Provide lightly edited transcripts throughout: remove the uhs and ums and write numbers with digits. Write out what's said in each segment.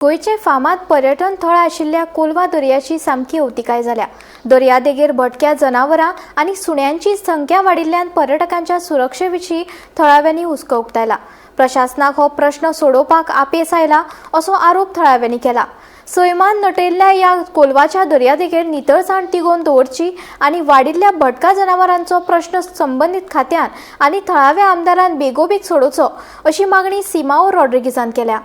गोंयचे फामाद पर्यटन थळ आशिल्ल्या कोलवा दर्याची सामकी अवतिकाय जाल्या. दर्यादेगेर भटक्या जनावरां आनी सुण्यांची संख्या वाडिल्ल्यान पर्यटकांच्या सुरक्षे विशीं थळाव्यांनी हुस्को उक्तायला. प्रशासनाक हो प्रश्न सोडोवपाक अपेस आयला असो आरोप थळाव्यांनी केला. सैमान नटयल्ल्या ह्या कोलवाच्या दर्यादेगेर नितळसाण तिगोवन दवरची आनी वाडिल्ल्या भटक्या जनावरांचो प्रश्न संबंदीत खात्यान आनी थळाव्या आमदारान बेगोबेग सोडोवचो अशी मागणी सिमाओ रॉड्रिगीजान केल्या.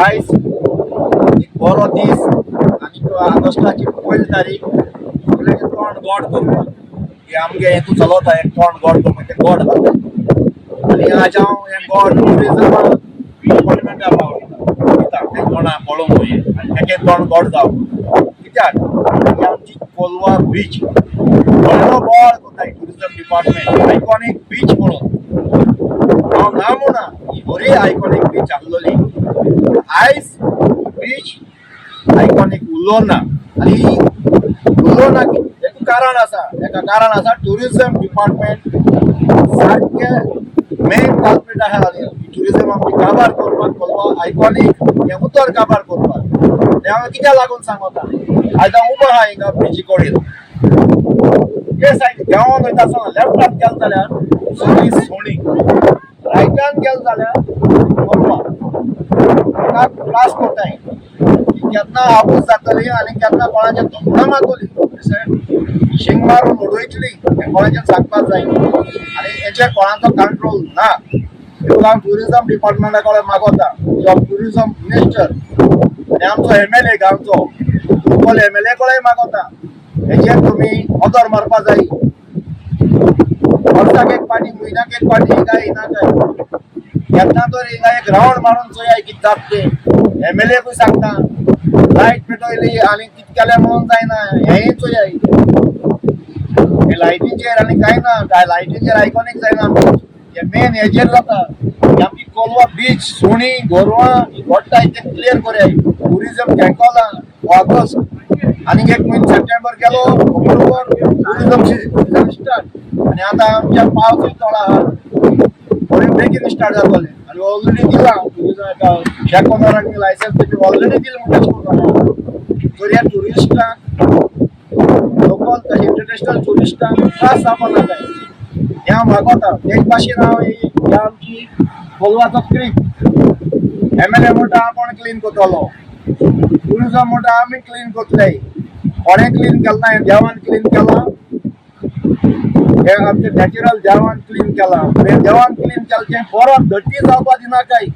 आयज एक बरो दीस आनी ऑगस्टाची पयली तारीख. सगळ्यांचे तोंड गोड करपाक की आमगे हेतू चलता, हें तोंड गोड करपाक, तें गोड खाता. आनी आज हांव हें गोड ट्युरिजम डिपार्टमेंटा पावयता दिता, तें तोंडां पळोवंक वय आनी तेगे तोंड गोड जावं. कित्याक ही आमची कोलवा बीच व्हडलो बोवाळ करता ट्युरिजम डिपार्टमेंट आयकॉनीक बीच म्हणून. हांव ना म्हणा, ही बरी आयकॉनीक बीच आसलेली. आयज बीच आयकॉनीक उरलो ना आनी उरलो ना हेका कारण आसा, हेका कारण आसा ट्युरिजम डिपार्टमेंट सारकें मेन कल्प्रीट आहा. आनी ट्युरिजम आमची काबार करपाक, कोलवा आयकॉनीक हें उतर काबार करपाक. हें हांव कित्याक लागून सांगता, आयज हांव उबो आहा हिंगा ब्रिजी कडेन. हे सायड देंवोन वयता आसतना लेफ्टान गेल जाल्यार सगळीं सुणी, रायटान गेल जाल्यार कोलवा. म्हाका त्रास करताय की केन्ना आबूज जातली आनी केन्ना कोणाचे धोंपणां मारतली, शिंग मारून उडयतली, हें कोणाचें सांगपाक जाय. आनी हेचेर कोणाचो कंट्रोल ना. देखून हांव ट्युरिजम डिपार्टमेंटा कडेन मागोता, ट्युरिजम मिनिस्टर आनी आमचो एमएलए, गांवचो लोकल एमएलए कडेन मागोता, हेचेर तुमी नदर मारपा जाय. वर्साक एक पाटी, म्हयन्याक एक पाटी हिंगा येना काय, केन्ना तर हिंगा एक रावंड मारून चोया कितें जाता तें. एमएलए सांगता लायट पेटयली आनी कितें केलें म्हणून जायना, हेंय चोयाय. हे लायटीचेर आनी कांय ना, काय लायटीचेर आयकॉनीक जायना, हे मेन हेजेर जाता. ही आमची कोलवा बीच सुणी गोरवां ही गोडटाय तें क्लियर करयाय. ट्युरिजम तेंकोला. ऑगस्ट आनीक एक म्हयनो, सप्टेंबर गेलो, ऑक्टोबर, ट्युरिजम सिजन स्टार्ट. आनी आतां आमच्या पावसूय चड आहा, बरें बेगीन स्टार्ट जातलें. आनी ऑलरेडी दिलां ट्युरिजम शॅक ओनराक लायसन्स तेजी ऑलरेडी दिलें म्हणटा. तर ह्या ट्युरिस्टांक, लोकल तशें इंटरनॅशनल ट्युरिस्टांक त्रास जावपा नाकाय, हें हांव मागोता. तेच भाशेन हांव ही आमची कोलवाचो क्रीक, एमएलए म्हणटा आपूण क्लीन करतलो, ट्युरिजम म्हणटा आमी क्लीन करतले. कोणें क्लीन केलें ना. हें देवान क्लीन केलां, हे आमचें नॅचरल देवान क्लीन केलां. हें देवान क्लीन केलें तें परत धरती जावपा दिनाकाय.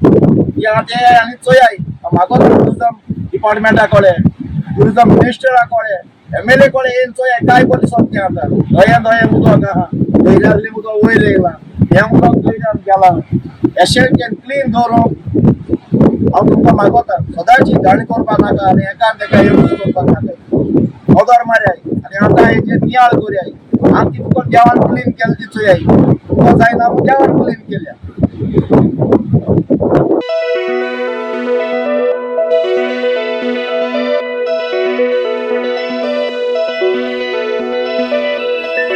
की आतां येयाय आनी चोयाय. मागोता ट्युरिजम डिपार्टमेंटा कडेन, ट्युरिजम मिनिस्टरा कडेन, एमएलए कडेन, येवन चोयाय काय बरें सोंपतें. आतां दर्या दर्या उदक आहा, दर्यांतलें उदक वयर येयलां, हें उदक दर्यान गेलां. अशें तें क्लीन दवरूंक हांव तुमकां मागोता. सदांच घाण करपा नाका आनी एकान तेका यूज करपाक नाका. नदर मारयाय आनी आतां हेचेर नियाळ करयाय. आमची तुका देवान क्लीन केलें ती चोयाय. तुका जायना, देवान क्लीन केल्या.